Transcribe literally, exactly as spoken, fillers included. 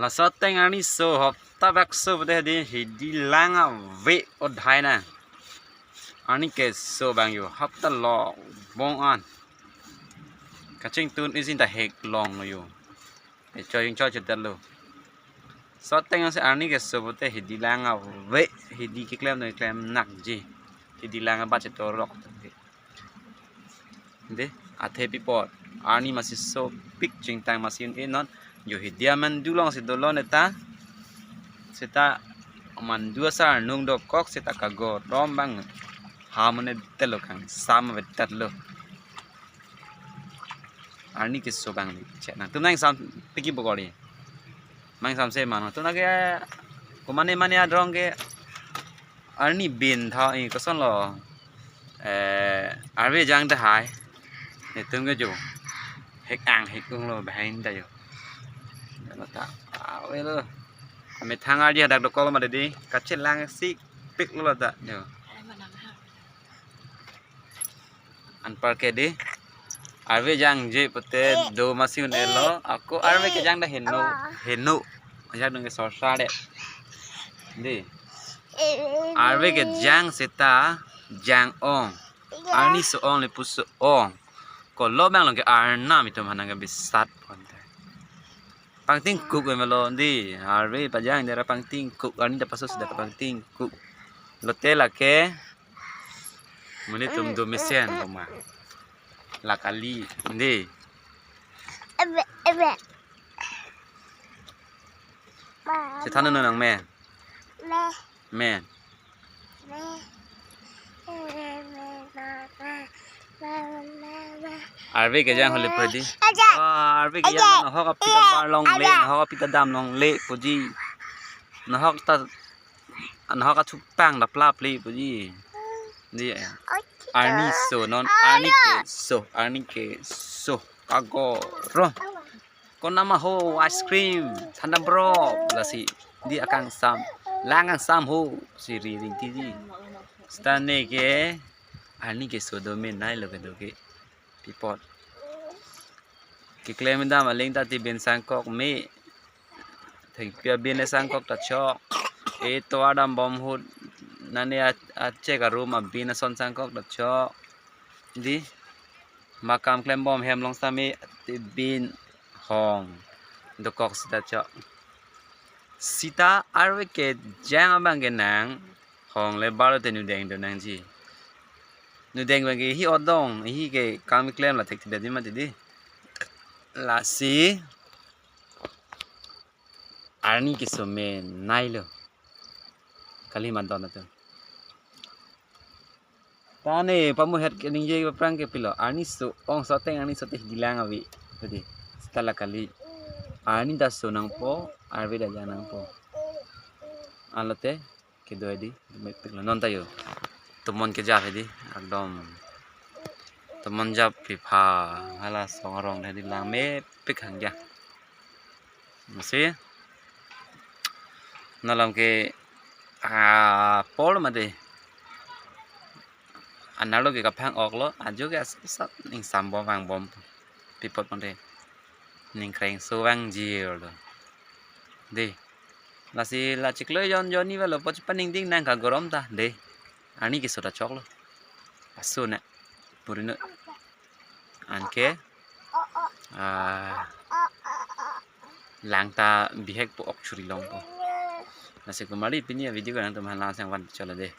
Laso ateng arni so hopta bak so pute hedi, hidi lang ave odhai na. Arni keso abang yo hopta lo bong an. Kachingtun isin ta hek long lo yo. Echo yung cho chetat lo. So ateng si arni keso pute hidi lang ave, hidi keklem no klem nakji. Hidi lang abat chetorok. Dei, athe pi apot arni masi sopik chingtang masi un-e non. Yo hidi amandu alongsi dolo neta. Seta amandu asar nung dokok seta kagorom abang. Ham ne telo kangsam avetat lo. Arni keso abang ni. Chet nangtum nang sam piki bokori. Mang samse mano. Tum lake kumane mane adrong ke arni bin tha, eh, koson lo. Eh, arve jang dahai. Netum ke jo. Hek ang hek ung lo behind ta jo. Lo ta. Ave lo. Methang ardi hadak dokok lo mati dei. Kachelang si pik lo ta jo. Anpar ke dei. Arve jangje pute do masi un-e lo. Ako arve kejang ta heno. Heno. Ajak dong ke sorsa de. Dei. Arve kejang seta jang ong. Arni so-ong le puso-ong. Kolo abang long ke arnam itum hanang ke bisat. Pangtingkuk em lo dei. Arve pajang dera pangtingkuk. Arni ta paso sida pangtingkuk. Lote lake. Monit atum do mesen koma. La kali, dei. Ebe, ebe. Chethan non nang me. Me. Me. Me. Arve kejang holi padi. Aja. Ah, arve kejang Aja. Nahok apit abar longle, Aja. Nahok apit adam longle, puji. Nahok ta, nahok achupang da plap le, puji. Dei. Arni so non, arni keso, arni keso. Kagorom. Konat ma ho ice cream, thanda bro, lasi dei akangsam, lang kangsam ho, si ri ring tiji. Seta ne ke, arni keso do me nai lo kedo ke, pi apot. Keklem dam aling ta ti bin sangkok me, thengpi abin le sangkok ta chok. E tovar dam bom ahut, nane a, achek arum abin ason sangkok ta chok. Dei, makam klem bom hem along sami ti bin hong dokok seta chok. Seta arve kejang abang ke nang hong le bar te nudeng do nangji. Nudeng abang ke hi odong, hi ke kam klem la thek ti dadi mati dei. Lasi arni keso me nai lo. Kali madon atum. Tane pamu het ke ningje aphrang ke pilo. Arni so-ong so ateng arni so te hidi lang ave. Tadi. Seta la kali. Arni ta so nangpo, arve ta jang nangpo. Alote kedo dei, mepik lo non ta yo. Tomon kejap dei, ekdom. Tomon jap pipha, hala song arong dei lang mepik hangja. Masi. Nalom ke, ah, apor mati. Anerlo ke kaphang ok lo, ajo ke as-, sat ning sambom vangbom. Pi apot mati. Ning krengso vangji lo. Dei. Lasi la chiklo jon jonni velo po chepaning ding nang kagorom ta. Dei. Arni keso ta chok lo. Aso na. Purino. Anke. Ah, lang ta bihek po ok churi longpo. Lasi kumari pini avideo ko nangtum aphan la-an seng van cholo dei.